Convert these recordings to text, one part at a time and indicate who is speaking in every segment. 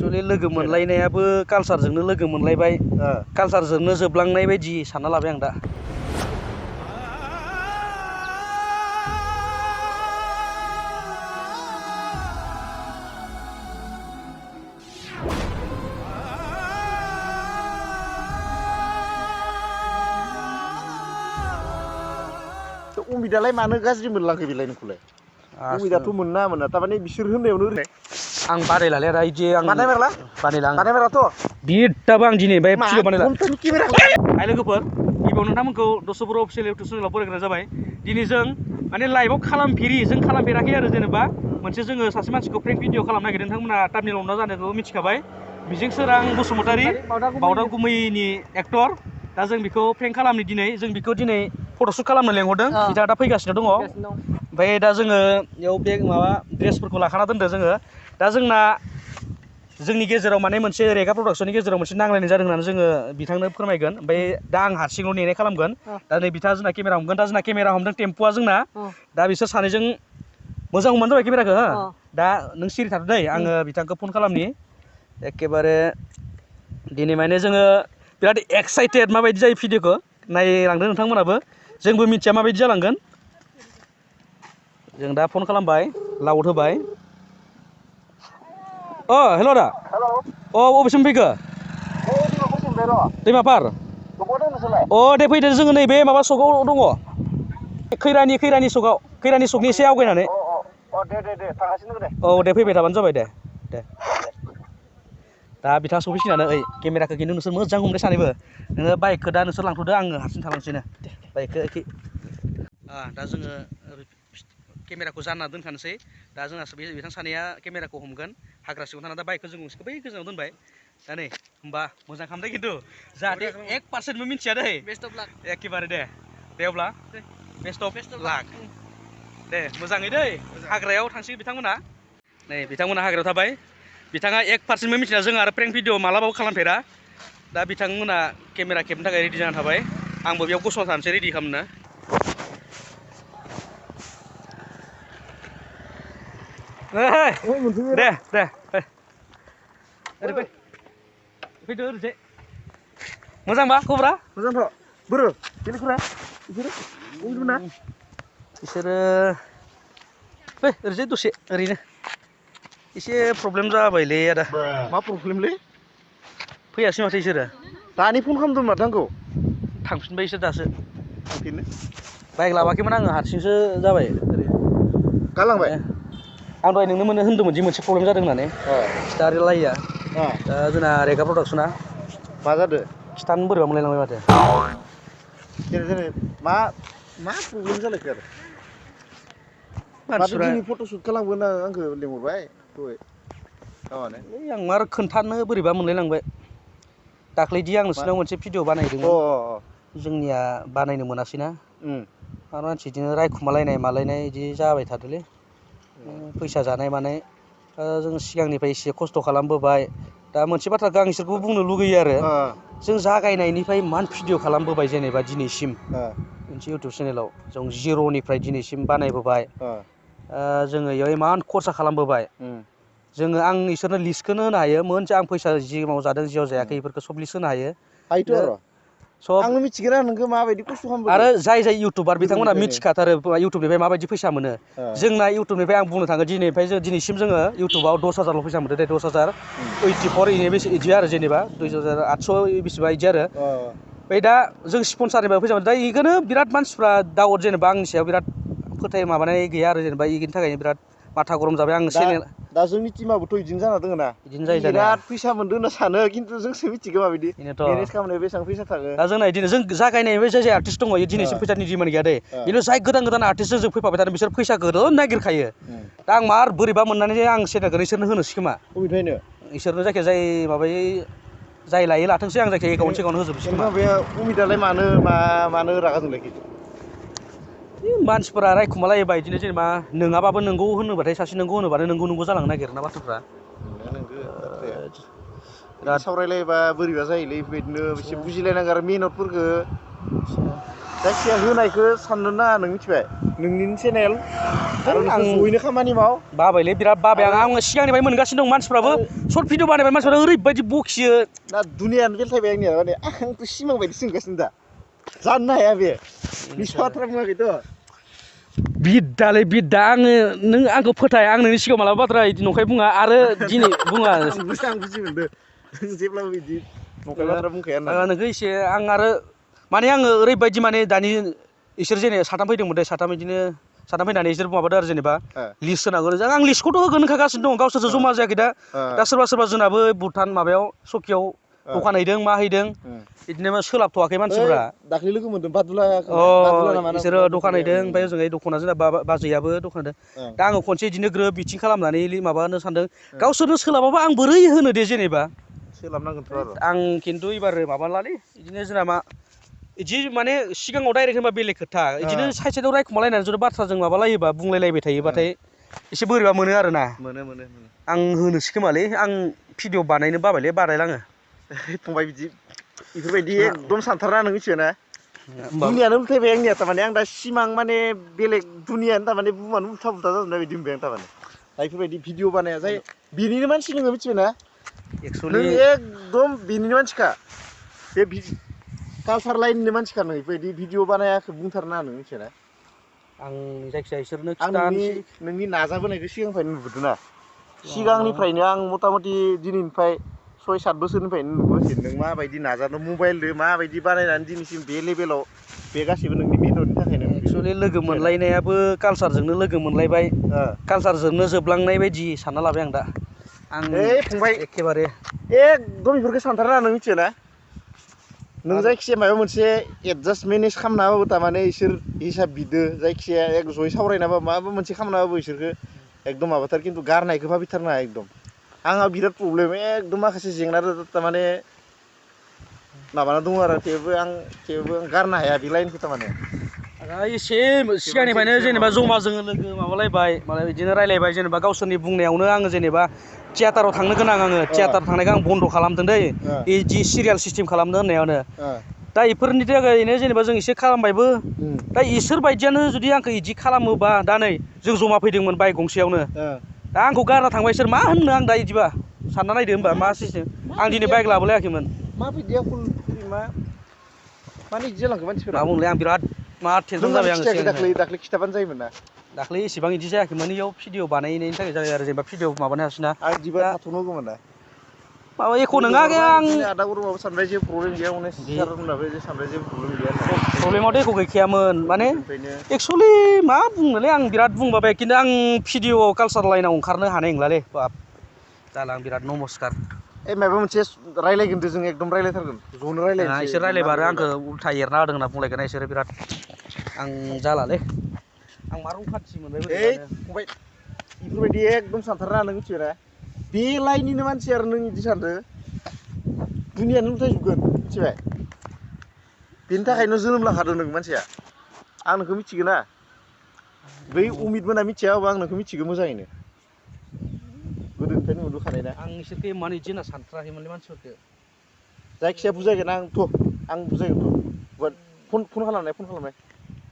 Speaker 1: actually लोगो मोनलायनायाबो कालसारजोंनो लोगो मोनलायबाय कालसारजोंनो जोबलांनाय बायदि सानना लाबाय आं दा
Speaker 2: उमिदालाय मानो गाज्रि मोनलांखो बेलाय नोंखौलाय उमिदाथ' मोनना मोना थारमाने बिसोर होननायावनो
Speaker 1: आं बादायलालै आदा इदि आं
Speaker 2: बादायमेरलाथ'
Speaker 1: बिदाबो आं दिनै बे भिडिअ बानायला हाय लोगोफोर गिबियाव नोंथांमोनखौ दसबर अफिसियेल इउटुब चेनेलाव बरायग्रा जाबाय दिनै जों माने लाइभआव खालामफेरि जों खालामफेराखै आरो जेनेबा मोनसे जोङो सासे मानसिखौ प्रेंक भिडिअ खालामनो नागिरदों नोंथांमोना टाबनिल हमना जानायखौ मिथिखाबाय मिजिं सोरां बसुमतारी बावदा गुमैनि एक्टर दा जों बेखौ प्रेंक खालामनो दिनै जों बेखौ दिनै फट'शुट खालामनो लेंहरदों बिथाङा दा फैगासिनो दङ ओमफ्राय दा जोङो बेयाव बे माबा ड्रेसफोरखौ लाखाना दोनदो जोङो दा जोंना जोंनि गेजेराव माने मोनसे रेगा प्रडाक्सननि गेजेराव मोनसे नांलायनाय जादों होननानै जोङो बिथांनो फोरमायगोन ओमफ्राय दा आं हारसिंल' नेनाय खालामगोन दा नै बिथाङा जोंना केमेरा हमगोन दा जोंना केमेरा हमदों टेम्पुआ जोंना दा बिसोर सानैजों मोजां हमबानो जाबाय केमेराखौ दा नों सिरि थादो दै आङो बिथांखौ फन खालामनि एखेबारे दिनै माने जोङो बिराद एक्साइटेड माबायदि जायो भिडिअखौ नायलांदों नोंथांमोनाबो जोंबो मिथिया माबायदि जालांगोन जों दा फन खालामबाय लाउड होबाय अ हेल' आदा अ बबेसिम फैखो दैमापार अ दे फैदो जोङो नैबे माबा सकआव दङ खैरानि सकआव खैरानि सकनि एसे आवगायनानै
Speaker 2: दे थांगासिनो दे
Speaker 1: औ दे फैबाय थाबानो जाबाय दे दा बिथाङा सफैसिगोनानो ओइ केमेराखौ खिन्थु नोंसोर मोजां हमनाय सानैबो नोङो बाइकखौ दा नोंसोर लांथ'दो आङो हारसिं थालांसैनो बाइकखौ दा जोङो केमेराखौ जानना दोनखानोसै दा जोंहा बिथां सानैया केमेराखौ हमगोन हाग्रा सिङाव थाना दा बाइकखौ जों गंसेखौ बै गोजानाव दोनबाय दा नै होमबा मोजां खालामदों खिन्थु जाहाथे 1%बो मिथिया दै बेस्ट अफ लाक एखेबारे दे अब्ला बेस्ट अफ लाक दे मोजाङै दै हाग्रायाव थांसै बिथांमोना नै बिथांमोना हाग्रायाव थाबाय बिथाङा 1%बो मिथिया जों आरो प्रेंक भिडिअ मालाबाबो खालामफेरा दा बिथांमोना केमेरा खेबनो थाखाय रेडि जाना थाबाय आंबो बेयाव गसंना थानोसै रेडि खालामनो दे ओरै फैदो ओरैजाय मोजांबा खबरा
Speaker 2: मोजांथ' बोरो बेलेगफोरा
Speaker 1: बिसोरो फै ओरैजाय दसे ओरैनो एसे प्रब्लेम जाबायलै आदा
Speaker 2: मा प्रब्लेमलै
Speaker 1: फैयासै माथो बिसोरो
Speaker 2: दानि फन खालामदों माथो आंखौ
Speaker 1: थांफिनबाय इसोर दासो
Speaker 2: थांफिननो
Speaker 1: बाइक लाबाखैमोन आङो हारसिंसो जाबाय
Speaker 2: गालांबाय
Speaker 1: आं दहाय नोंनो होन्दोंमोन जि मोनसे प्रब्लेम जादों होननानै खिथालायिया दा जोंना रेगा प्रडाक्सना
Speaker 2: मा जादों
Speaker 1: खिथानो बोरैबा मोनलायलांबाय माथो
Speaker 2: जेरै मा प्रब्लेम जालायखो आरो माथो
Speaker 1: मानसिफ्रा
Speaker 2: दिनै फट'शुट खालामगोन आंखौ लिंहरबाय दहाय
Speaker 1: आं मार खोन्थानो बोरैबा मोनलायलांबाय दाख्लैदि आं नोंसोरनाव मोनसे भिडिअ बानायदोंमोन जोंनिया बानायनो मोनासैना आरो मानसि बिदिनो रायखुमालायनाय मालायनाय बिदि जाबाय थादोलै फैसा जानाय मानाय जों सिगांनिफ्राय एसे खस्थ' खालामबोबाय दा मोनसे बाथ्राखौ आं इसोरखौ बुंनो लुगैयो आरो जों जागायनायनिफ्राय मान भिडिअ खालामबोबाय जेनेबा दिनैसिम मोनसे इउटुब चेनेलाव जों जिर'निफ्राय दिनैसिम बानायबोबाय जोङो इयाव इमान खरसा खालामबोबाय जोङो आं इसोरनो लिस्टखौनो होनो हायो मोनसे आं फैसा जियाव जादों जियाव जायाखै बेफोरखौ सब लिस्ट होनो हायो
Speaker 2: आंनो मिथिगोन नोंखौ माबायदि खस्थ' खालामबोदों
Speaker 1: आरो जाय इउटुबार बिथांमोना मिथिखाथारो इउटुबनिफ्राय माबायदि फैसा मोनो जोंना इउटुबनिफ्राय आं बुंनो थाङो दिनैसिम जोङो इउटुबाव 10,000ल' फैसा मोनदों दे 10,000 84 बिदि आरो जेनेबा 2,800 बेसेबा बिदि आरो ओमफ्राय दा जों स्पन्सारनिफ्राय फैसा मोनदों दा बेखौनो बिराद मानसिफ्रा दाउट जेनेबा आंनि सायाव बिराद माबानाय गैया आरो जेनेबा बेनि थाखायनो बिराद माथा गरम जाबाय आं चेनेल
Speaker 2: दा जोंनि टिमाबोथ' बिदिनो जाना दङ ना
Speaker 1: बिदिनो जायो
Speaker 2: बिराद फैसा मोनदों होनना सानो खिन्थु जोंसो मिथिगौ माबायदि मेनेज खालामनायाव बेसेबां फैसा थाङो
Speaker 1: दा जोंना बिदिनो जों जागायनायनिफ्राय जाय आर्टिस्ट दङ दिनैसिम फैसानि डिमान्ड गैया दे खिन्थु जाय गोदान आर्टिस्टजों जों फैफाबाय थादों बिसोर फैसाखौ नागिरखायो दा आं मार बोरैबा मोननानै आं चेनेलखौ इसोरनो होनोसै खोमा
Speaker 2: बबेनिफ्रायनो
Speaker 1: इसोरनो जायखिया जाय माबायै जाय लायो लाथोंसै आं जायखिया एकाउन्ट होजोबसै खोमा
Speaker 2: बे उमिदालाय मानो रागा जोंलायखो
Speaker 1: मानसिफोरा रायखुमालायोबा बिदिनो जेनेबा नङाबाबो नंगौ होनोबाथाय सासे नंगौ होनोबानो नंगौ जालांनो नागिरो ना बाथ्राफ्रा
Speaker 2: बिराद सावरायलायोबा बोरैबा जायोलै बेबायदिनो एसे बुजिलायनांगौ आरो मेहनतफोरखौ जायखिया होनायखौ साननो नाङा नों मिथिबाय नोंनिनो चेनेल आरो जयैनो खामानि माव
Speaker 1: बाबायलै बिराद बाबाय आं सिगांनिफ्राय मोनगासिनो दं मानसिफ्राबो सर्ट भिडिअ बानायबाय मानसिफ्रा ओरैबायदि बखियो
Speaker 2: दा दुनियानो बेलथायबाय आंनिया माने आंथ' सिमां बायदि सोंगासिनो दा जाननो हाया बे मिसा बाथ्रा बुङाखैथ'
Speaker 1: बिद्दालै बिद्दा आङो नों आंखौ फोथाय आं नोंनि सिगाङाव मालाबा बाथ्रा बिदि नंखाय बुङा आरो दिनै बुङा
Speaker 2: आं बुजि मोनदों जेब्लाबो बिदि नंखाय बाथ्रा बुंखाया होननानै
Speaker 1: नोंखौ एसे आं आरो माने आङो ओरैबायदि माने दानि इसोर जेनेबा साथाम फैदोंमोन दे साथाम फैनानै इसोर माबादो आरो जेनेबा लिस्ट होनांगौ आं लिस्टखौथ' होगोन होनखागासिनो दं गावसोरसो जमा जायाखै दा सोरबा जोंनाबो भुटान माबायाव सकियाव दखान हैदों मा हैदों बिदिनो सोलाबथ'वाखै मानसिफ्रा
Speaker 2: दाख्लै लोगो मोनदों बादुला
Speaker 1: बिसोरो दखान हैदों ओमफ्राय ओजोंहाय दखना जोंना बाजैयाबो दखान होदों दा आङो खनसे बिदिनो ग्रोब बिथिं खालामनानै माबानो सानदों गावसोरनो सोलाबाबा आं बोरै होनो दे जेनेबा
Speaker 2: सोलाबनांगोनथ' आरो
Speaker 1: आं खिन्थु एबार माबालालै बिदिनो जोंना मा बिदि माने सिगाङाव डाइरेक्ट होनबा बेलेग खोथा बिदिनो साइड साइडआव रायखुमालायनानै जुदि बाथ्राजों माबालायोबा बुंलायलायबाय थायोबाथाय एसे बोरैबा मोनो आरोना
Speaker 2: मोनो
Speaker 1: आं होनोसै खोमालै आं भिडिअ बानायनो बाबायलै बानायलाङो
Speaker 2: फंबाय बिदि बेफोरबायदि एकदम सानथारा नों मिथियोना दुनियानो उल्थायबाय आंनिया थारमाने आं दा सिमां माने बेलेग दुनियानो थारमाने बुहुमानो उल्था जाजोबनाय बायदि मोनबाय आं थारमाने दा बेफोरबायदि भिडिअ बानाया जाय बिनिनो मानसि नोङो मिथिबायना नों एकदम बिनिनो मानसिखा बे कालसार लाइननि मानसिखा नों बेफोरबायदि भिडिअ बानायाखै बुंथारना नों मिथियोना
Speaker 1: आं जायखिजाया इसोरनो
Speaker 2: आं नोंनि नाजाबोनायखौ सिगांनिफ्रायनो नुबोदों ना सिगांनिफ्रायनो आं मथा मथि दिनैनिफ्राय 6-7 बोसोरनिफ्रायनो नुबोगासिनो नों माबायदि नाजानो मबाइलजों माबायदि बानायनानै दिनैसिम बे लेभेलाव बे गासैबो नोंनि मेहनतनि थाखायनो
Speaker 1: एक्सुवेलि लोगो मोनलायनायाबो कालसारजोंनो लोगो मोनलायबाय कालसारजोंनो जोबलांनाय बायदि सानना लाबाय आं दा आं
Speaker 2: फंबाय
Speaker 1: एखेबारे
Speaker 2: एकदम बेफोरखौ सानथारा नों मिथियोना नों जायखिजाया माबा मोनसे एडजास्टमेन्ट खालामनाबाबो थारमाने इसोर हिसाब बिदो जायखिजाया जयै सावरायनाबा माबा मोनसे खालामनाबाबो इसोरखौ एकदम माबाथार खिन्थु गारनायखौ भाबिथारनाङा एकदम आंहा बिराद प्रब्लेम एकदम माखासे जेंना थारमाने माबाना दङ आरो थेवबो आं गारनो हाया बे लाइनखौ थारमाने
Speaker 1: एसे सिगांनिफ्रायनो जेनेबा जमा जोङो लोगो माबालायबाय माने बिदिनो रायलायबाय जेनेबा गावसोरनि बुंनायावनो आङो जेनेबा थियेटाराव थांनो गोनां आङो थियेटार थांनायखौ आं बन्द' खालामदों दै बिदि सिरियाल सिस्टेम खालामदों होननायावनो दा बेफोरनि थाखायनो जेनेबा जों एसे खालामबायबो दा इसोर बायदियानो जुदि आंखौ बिदि खालामोबा दा नै जों जमा फैदोंमोन बाइक गंसेयावनो दा आंखौ गारना थांबाय इसोर मा होननो आं दा बिदिबा सानना नायदो होनबा मा सिस्टेम आं दिनै बाइक लाबोलायाखैमोन
Speaker 2: माबायदि माने बिदि जालांखो मानसिफोरा
Speaker 1: मा बुंलै आं बिराद मा टेनसन जाबाय आङो
Speaker 2: दाख्लै खिथाबानो जायोमोन ना
Speaker 1: दाख्लै एसेबां बिदि जायाखैमोन इयाव भिडिअ बानायनायनि थाखाय जायो आरो जेनेबा भिडिअ माबानो हासिना
Speaker 2: आं बिदिबा थाथ'नांगौमोन ना
Speaker 1: माबा एख' नङा आं
Speaker 2: आदा गरमाबो सानबाय जेबो प्रब्लेम गैया माने सारमोनाबो सानबाय जेबो प्रब्लेम गैया
Speaker 1: प्रब्लेमाथ' एख' गैखायामोन माने एक्सुवेलि मा बुंनोलै आं बिराद बुंबाय खिन्थु आं भिडिअ कालसार लाइनाव ओंखारनो हानाय नंलालै बाब जाला आं बिराद नमस्कार
Speaker 2: माबा मोनसे रायलायगोन जों एकदम रायलायथारगोन ज'नो रायलायनोसै
Speaker 1: इसोर रायलायबा आरो आंखौ उल्था एरना होदों होनना बुंलायगोन इसोरो बिराद आं जालालै आं मा रंखान्थि मोनबाय
Speaker 2: फंबाय बेफोरबायदि एकदम सानथारा नों मिथिबायना बे लाइननिनो मानसि आरो नों बिदि सानदों दुनियानो उल्थायजोबगोन मिथिबाय बेनि थाखायनो जोनोम लाखादों नों मानसिया आं नोंखौ मिथिगौ ना बै उमिद मोना मिथियाबाबो आं नोंखौ मिथिगौ मोजाङैनो गोदोनिफ्रायनो नुबोखानाय ना
Speaker 1: आं इसोरखौ इमान बिदि होनना सानथ्राखैमोनलै मानसिफोरखौ
Speaker 2: जायखिजाया बुजायगोन आं बुजायगोनथ' फन खालामनाय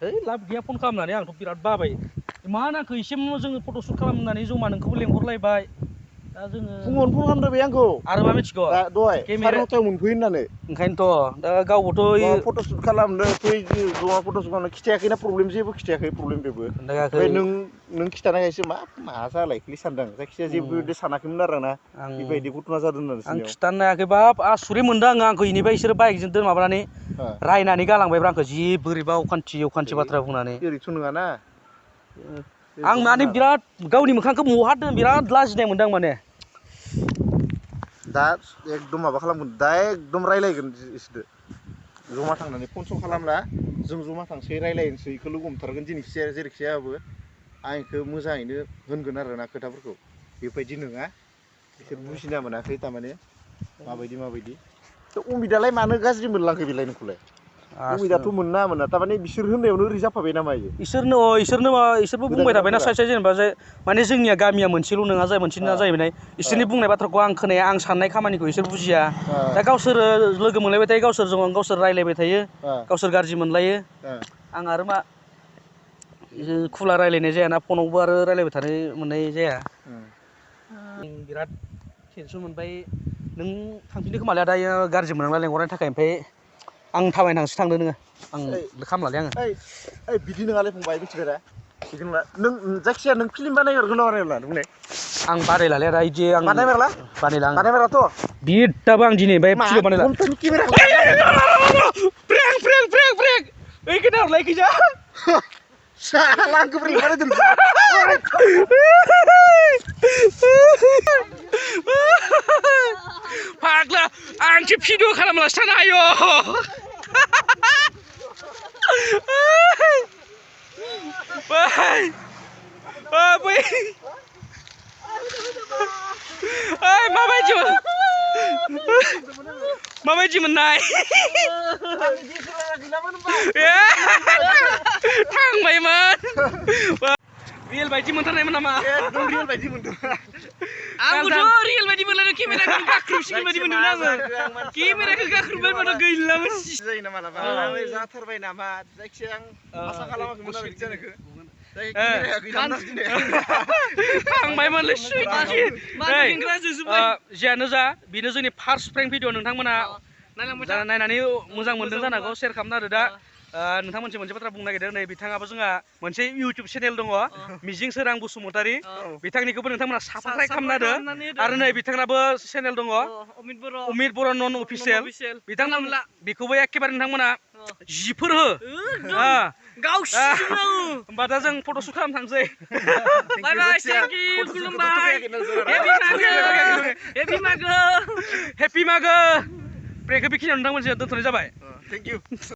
Speaker 1: है लाब गैया फन खालामनानै आंथ' बिराद बाबाय इमान आंखौ एसे जोङो फट'शुट खालामनानै जमा नोंखौबो लेंहरलायबाय दा जोङो
Speaker 2: फुङावनो फन खालामदों बे आंखौ
Speaker 1: आरो मा मिथिगौ
Speaker 2: दहाय 9:30 मोनफैयो होननानै
Speaker 1: ओंखायनोथ' दा गावबोथ'
Speaker 2: फट'शुट खालामनो फै जमा फट'शुट खालामनो खिथायाखैना प्रब्लेम जेबो खिथायाखै प्रब्लेम बेबो ओमफ्राय नों खिथानायखायसो मा जालायखोलै सानदों जायखिजाया जेबो बिदि सानाखैमोन आरो ना बेबायदि घटना जादों होननानै
Speaker 1: आं खिथानो हायाखै बाब आसुरित मोनदों आंखौ इनिफ्राय इसोरो बाइकजों माबानानै रायनानै गालांबायब्रा आंखौ जि बोरैबा अखान्थि बाथ्रा बुंनानै
Speaker 2: ओरैथ' नङाना
Speaker 1: आं माने बिराद गावनि मोखांखौ महारदों बिराद लाजिनाय मोनदों आं माने
Speaker 2: दा एकदम माबा खालामगोन दा एकदम रायलायगोन इसोरदो जमा थांनानै फन खालामला जों जमा थांसै रायलायनोसै बेखौ लोगो हमथारगोन जेरैखिजाया जेरैखिजायाबो आं बेखौ मोजाङैनो होनगोन आरोना खोथाफोरखौ बेबायदि नङा बिसोर बुजिना मोनाखै थारमाने माबायदि उमिदालाय मानो गाज्रि मोनलांखो बेलाय नोंखौलाय उमिदाथ' मोना थारमाने बिसोर होननायावनो ओरै जाफाबाय नामा इयो
Speaker 1: इसोरबो बुंबाय थाबायना साइड जेनेबा जे माने जोंनिया गामिया मोनसेल' नङा मोनसे नङा जाहैबाय इसोरनि बुंनाय बाथ्राखौ आं खोनाया आं साननाय खामानिखौ इसोर बुजिया दा गावसोरो लोगो मोनलायबाय थायो गावसोर रायलायबाय थायो गावसोर गाज्रि मोनलायो आं आरो मा खुला रायलायनाय जायाना फनावबो आरो रायलायबाय थानो मोननाय जाया बिराद टेनसन मोनबाय नों थांफिननो खोमालै दायो गाज्रि मोननांला लेंहरनायनि थाखाय ओमफ्राय आं थाबायनासो थांदो नोङो आं खामलालै आङो
Speaker 2: ओइ बिदि नङालै फंबाय मिथिबाय दा बिदि नङा नों जायखिजाया नों फिल्म बानायगोन ना बानायला बुंलाय
Speaker 1: आं बादायलालै आदा इदि आं
Speaker 2: बानायमारला बानायमाराथ'
Speaker 1: बिदाबो आं दिनै ओमफ्राय भिडिअ बानायला प्रेंक प्रेंक प्रेंक प्रेंक ओइ खोना हरलाय खैजा
Speaker 2: साला आंखौ बोरै बानायदों
Speaker 1: फाग्ला आंसो भिडिअ खालामलासो थानो हायो माबायदि मोननाय थांबायमोन रियेल बायदि मोनथारनायमोन नामा
Speaker 2: एकदम रियेल बायदि मोनदों
Speaker 1: आंबोथ' रियेल बायदि मोनलायदों केमेराखौ गाख्रुबसिगोन बायदि मोनदों आङो केमेराखौ गाख्रुबबाय माथो गैलामोन
Speaker 2: जायो नामा नामा जाथारबाय नामा जायखिजाया आं आसा खालामाखैमोन आरो बिदि जानायखौ
Speaker 1: थांबायमोनलै जियानो जा बेनो जोंनि फार्स्ट प्रेंक भिडिअ नोंथांमोना नायनानै मोजां मोनदों जानो हागौ शेयार खालामना आरो दा नोंथांमोनसे मोनसे बाथ्रा बुंनो नागिरदों नै बिथाङाबो जोंहा मोनसे इउटुब चेनेल दङ मिजिं सोरां बसुमतारी बिथांनिखौबो नोंथांमोना साबस्क्राइब खालामना होदो आरो नै बिथांनाबो चेनेल दङ अमित बर' नन अफिसियेल बिथांमोना बेखौबो एखेबारे नोंथांमोना जिफोर हो होमबा दा जों फट'शुट खालामनो थांसै बाय बाय थेंक इउ खुलुमबाय हेपि मागो प्रेंकखौ बेखिनियाव नोंथांमोनजों दोनथ'नाय जाबाय
Speaker 2: थेंक इउ